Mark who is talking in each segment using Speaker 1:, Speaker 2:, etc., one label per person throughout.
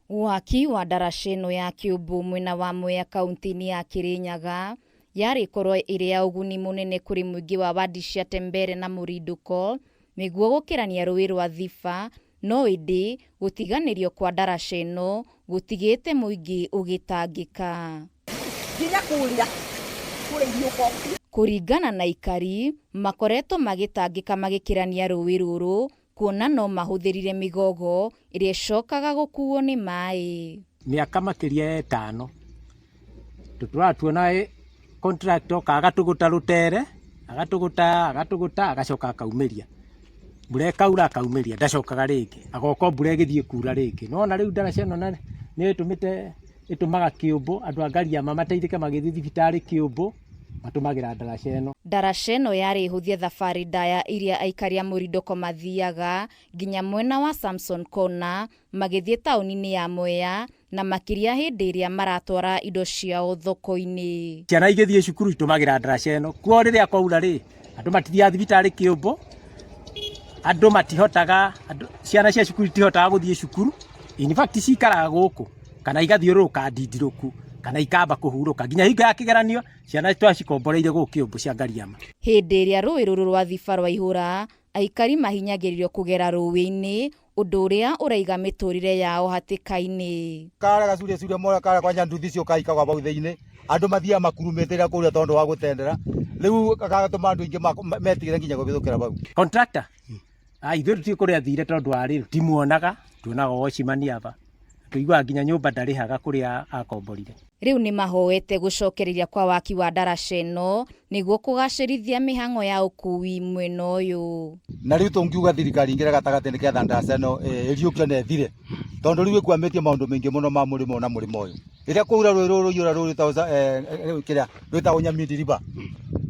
Speaker 1: Waki wa ndaraca ĩno ya Kĩũmbũ mwena wa Mwea kaunti-inĩ ya Kĩrĩnyaga yarĩ ĩkorwo ĩrĩ ya ũguni mũnene kũrĩ mũingĩ wa wadi cia Tembere na Mũrindũko nĩguo gũkĩrania rũĩ rwa Thiba, no ĩndĩ gũtiganĩrio kwa ndaraca ĩno gũtigĩte mũingĩ ũgĩtangĩka.
Speaker 2: Nginya kũrĩa kũrĩa iriũko.
Speaker 1: Kũringana na aikari, makoretwo magĩtangĩka magĩkĩrania rũĩ rũrũ kuona no mahũthĩrire mĩgogo ĩrĩa ĩcokaga gũkuo nĩ maĩ.
Speaker 3: Mĩaka makĩria ya ĩtano tũtũraga tuona contractor oka agatũgũta rũtere, agatũgũta agatũgũta agacoka akaumĩria. Mbura ĩkaura akaumĩria ndacokaga rĩngĩ, agoka o mbura ĩgĩthiĩ kura rĩngĩ. Nĩ wona rĩu ndaraca ĩno nĩ ĩtũmĩte ĩtũmaga Kĩũmbũ andũ a Ngariama mateithĩke magĩthiĩ thibitarĩ Kĩũmbũ matũmagĩra ndaraca ĩno.
Speaker 1: Ndaraca ĩno yarĩ ĩhũthie thabarĩ ndaya iria aikari a Mũrindũko mathiaga nginya mwena wa Samson Corner magĩthiĩ taũni-inĩ ya Mwea na makĩria hĩndĩ ĩrĩa maratwara indo ciao thoko-inĩ.
Speaker 3: Ciana igĩthiĩ cukuru itũmagĩra ndaraca ĩno, kuo rĩrĩa kwaura rĩ, andũ matithiaga thibitarĩ Kĩũmbũ, andũ matihotaga, ciana cia cukuru itihotaga gũthiĩ cukuru, in fact cikaraga gũkũ kana igathiũrũrũka ndindirũku kana ikamba kũhurũka nginya hingo ya kĩgeranio ciana twacikomboreire gũkũ Kĩũmbũ cia Ngariama.
Speaker 1: Hĩndĩ ĩrĩa rũĩ rũrũ rwa Thiba rwaihũra, aikari mahinyagĩrĩrio kũgera rũĩ-inĩ, ũndũ ũrĩa ũraiga mĩtũrĩre yao hatĩka-inĩ.
Speaker 4: Kara gacuria curia mora kara kwanja nduthi icio kaikaga bau thĩinĩ andũ mathiaga makurumĩte rĩrĩa kũrĩa tondũ wa gũtendera rĩu gagatũma andũ aingĩ metigĩre nginya kũhĩtũkĩra bau.
Speaker 3: Contractor Ah, ithuĩ tũtiũĩ kũrĩa athire tondũ wa rĩrĩ timuonaga tuonaga watchman aba tũiguaga nginya nyũmba ndarĩhaga kũrĩa akomborire.
Speaker 1: Rĩu nĩmahoete gũcokereria kwa waki wa ndaraca ĩno nĩguo kũgacĩrithia mĩhang'o ya ũkui mwena ũyũ.
Speaker 4: Na rĩu tũngiuga thirikari ingĩre gatagatĩ nĩgetha ndaraca ĩno ĩriũkio na ĩthire tondũ rĩu ĩkwamĩtie maũndũ maingĩ mũno ma mũrĩmo na mũrĩmo ũyũ. Rĩrĩa kwaura rũĩ rũrũ rũiyũra rũĩ rwĩtagwo kĩrĩa rwĩtagwo Nyamindi River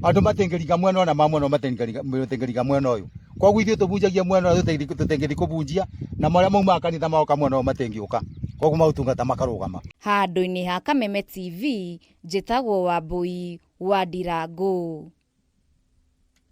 Speaker 4: andũ matingĩringa mwena ũyũ na ma mwena ũyũ matingĩringa mwena ũyũ. Koguo ithuĩ tũbunjagia mwena ũyũ tũtingĩthiĩ kũbunjia na arĩa maumaga kanitha magoka mwena ũyũ matingĩũka. Koguo maũtungata makarũgama.
Speaker 1: Handũ-inĩ ha Kameme TV, njĩtagwo Wambũi wa Ndirangũ.